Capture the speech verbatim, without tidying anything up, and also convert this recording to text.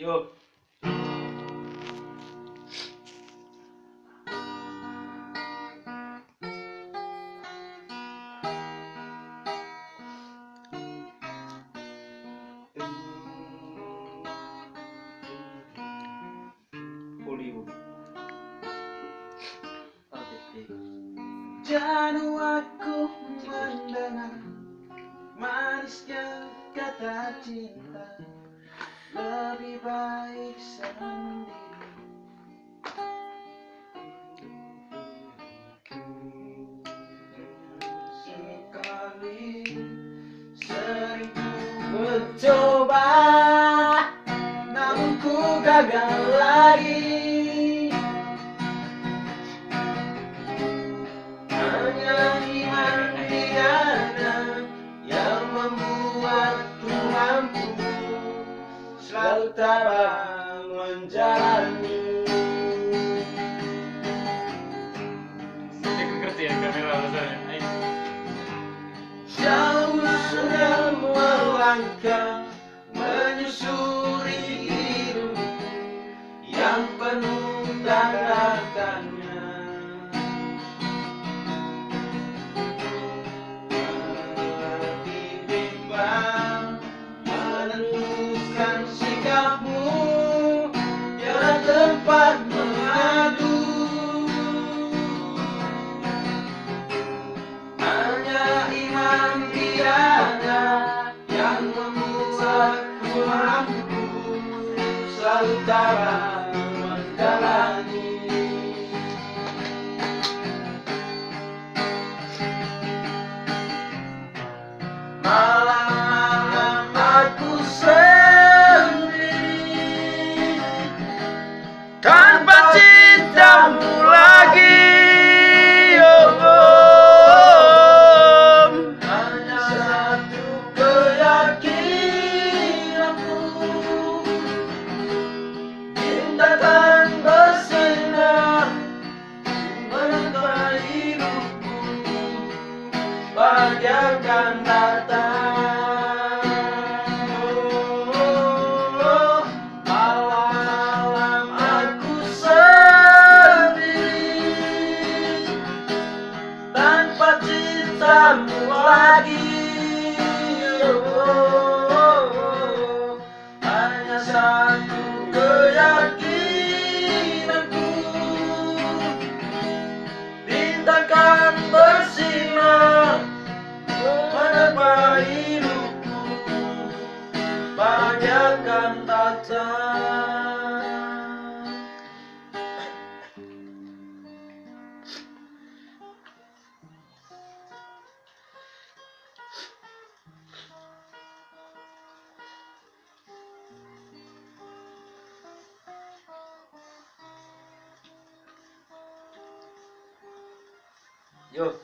Yo. Olive. Oke, oke. Jenuh aku mendengar manisnya kata cinta, lebih baik sendiri. Sekali sering ku mencoba, namun ku gagal lagi. Hanya iman tiada yang membuatku mampu selalu tabah menjalani. Saya ngerti ya, kamera besarnya. Ayo. Jauh sudah melangkah menyusuri hidup yang penuh tanda tanya. Hati bimbang menentukan sikapmu, tiada tempat mengadu. Hanya iman tiada yang membuatku mampu selalu tabah menjalani. Malam-malam aku sendiri tanpa cintamu lagi, oh, oh. Hanya satu keyakinanku, cinta tak bersinar menempa hidupku, bahagia akan datang. Oh, malam-malam aku sendiri tanpa cintamu lagi. Oh, hanya satu keyakinanku, bintang kan bersinar menempa hidupku, bahagia akan datang. Yo,